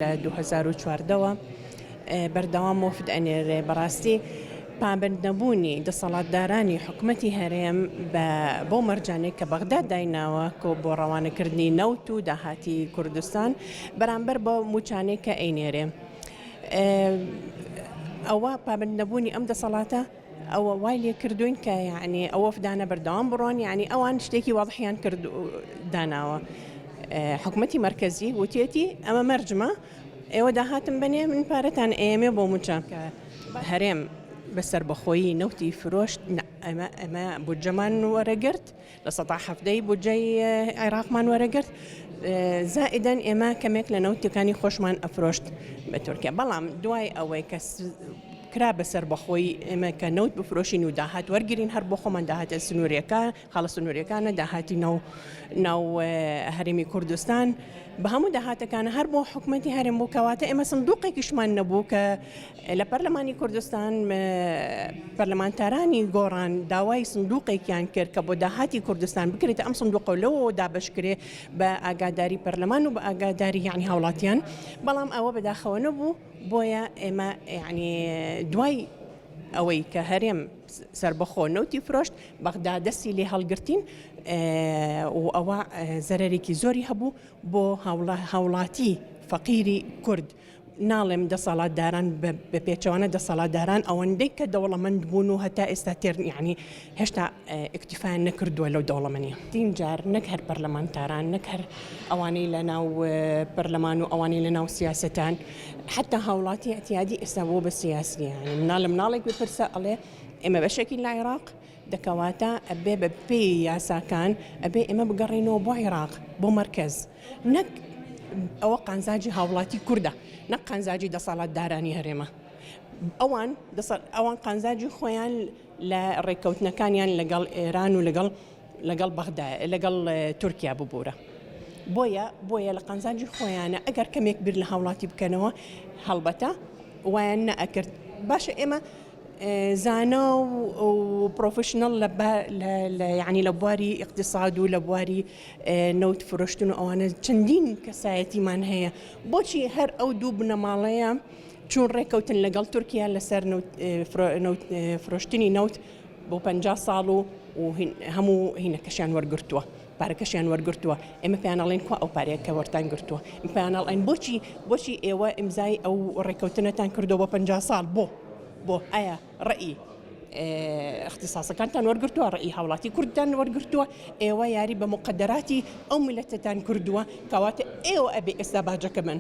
لە 2014 وە بەردەوام وەفد ئەنێرێ بەڕاستی پابەند نەبوونی دەسەڵاتدارانی حکومەتی هەرێم بە بەو مەرجانەی کە بەغدا دایناوە کۆ بۆ ڕەوانەکردنی نەوت و داهاتی کوردستان بەرامبەر بە موچانەی کە ئەینێرێ ئەوە پابەند نەبوونی ئەم دەسەڵاتە ئەوە وای لێ کردوین کە یعنی ئەو وەفدانە بەردەوام بڕۆن یعنی ئەوان شتێکی واضحیان کرد داناوە حکومەتی مەرکەزی وتێتی ئەمە مەرجمە ئێوە داهاتم بنێ من پارەتان ئێمێ بۆ موچە هەرێم بە سەربەخۆیی نەوتی فرۆشت ئەمە ئەمە بودجەمان وەرەگرت 17% بودجەی عێراقمان وەرەگرت زائیدەن ئێمە کەمێک لە نەوتەکانی خۆشمان ئەفرۆشت بە تورکیا بەڵام دوای ئەوەی کە کرا بە سەربەخۆی ئێمە کە نەوت بفرۆشین و داهات وەرگین هەر بۆ خۆمان داهاتە سنوورەکە خاڵە سنووریەکانە داهاتی ناو ناو هەرێمی کوردستان بە هەموو داهاتەکان هەر بۆ حکومەتی هەرێم بوو کەواتە ئێمە سندوقێکیشمان نەبوو کە لە پەرلەمانی کوردستان پەرلەمانتارانی گۆڕان داوای سندوقێکیان کرد کە بۆ داهاتی کوردستان بکرێتە ئەم سندوقە لەوەوە دابەشکرێ بە ئاگاداری پەرلەمان و بە ئاگاداری یعنی هاوڵاتیان بەڵام ئەوە بەداخەوە نەبوو بۆیە ئێمە یعنی دوای ئەوەی کە هەرێم سەربەخۆ نەوتی فرۆشت بەغدا دەستی لێ هەڵگرتین و ئەوە زەرەرێکی زۆری هەبوو بۆ هاوڵاتی فەقیری کورد. ناڵێم دەسەڵاتداران بە پێچەوانە دەسەڵاتداران ئەوەندەی کە دەوڵەمەند بوون و هەتا ئێستا تێر یعنی هێشتا ئیکتیفایان نەکردووە لەو دەوڵەمەنیە. دین جار نەک هەر پەرلەمانتاران نەک هەر ئەوانەی لە ناو پەرلەمان و ئەوانەی لە ناو سیاسەتان حتا هاوڵاتی ئەتیادی ئێستا بۆ بە سیاسی یعنی مناڵ لە مناڵێک بپرسە ئەڵێ ئێمە بەشێکین لە عێراق دەکەواتە ئەبێ بە پێی یاساکان ئەبێ ئێمە بگەڕێینەوە بۆ عێراق بۆ مەرکەز نەک ئەوە قانزاجی هاوڵاتی کوردە نەک قانزاجی دەسەڵاتدارانی هەرێمە ئەوان ئەوان قانزاجی خۆیان لە ڕێککەوتنەکانیان لەگەڵ ئێران و لەگەڵ لەگەڵ بەغدا لەگەڵ تورکیا ببوورە بۆیە بۆیە لە قانزاجی خۆیانە ئەگەر کەمێک بیر لە هاوڵاتی بکەنەوە هەڵبەتە وایان نەئەکرد باشە ئێمە زانا و پرۆفشنڵ لە یعنی لە بواری ئیقتیساد و لە بواری نەوت فرۆشتن و ئەوانە چەندین کەسایەتیمان هەیە بۆچی هەر ئەو دوو بنەماڵەیە چون ڕێککەوتن لەگەڵ تورکیا لەسەر فرۆشتنی نەوت بۆ 50 ساڵ و هەموو هینەکەشیان وەرگرتووە پارەکەشیان وەرگرتووە ئێمە پێیان ئەڵێن کوا ئەو پارەیە کە وەرتان گرتووە پێیان ئەڵێن بۆچی بۆچی ئێوە ئیمزای ئەو ڕێککەوتنەتان کردووە بۆ 50 ساڵ بۆ بۆ ئایا ڕئی اختصاصەکانتان وەرگرتووە ڕئی هاوڵاتی کوردتان وەرگرتووە ئێوە یاری بە مقدراتی ئەو میلەتەتان کردووە کەواتە ئێوە ئەبێ ئێستا باجەکە بن.